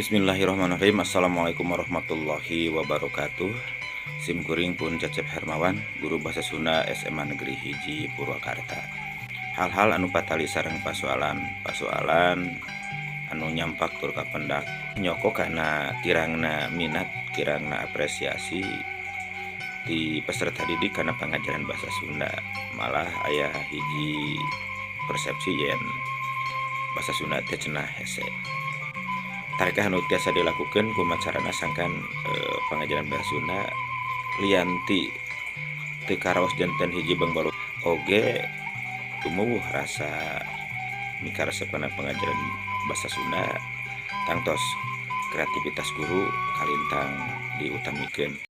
Bismillahirrahmanirrahim. Assalamualaikum warahmatullahi wabarakatuh. Sim kuring pun Cecep Hermawan, guru bahasa Sunda SMA Negeri 1 Purwakarta. Hal-hal anu patali sareng pasoalan pasoalan anu nyampak tur kapendak nyoko karena kirangna minat, kirangna apresiasi di peserta didik karena pengajaran bahasa Sunda. Malah aya hiji persepsi yen bahasa Sunda teh cenah hese. Tarekah anu tiasa dilakukan, kumaha carana sangkan pengajaran bahasa Sunda lian ti teu karaos janten hiji bangbaru oge tumuwuh rasa mikaresep kana pengajaran bahasa Sunda, tangtos kreativitas guru kalintang diutamikeun.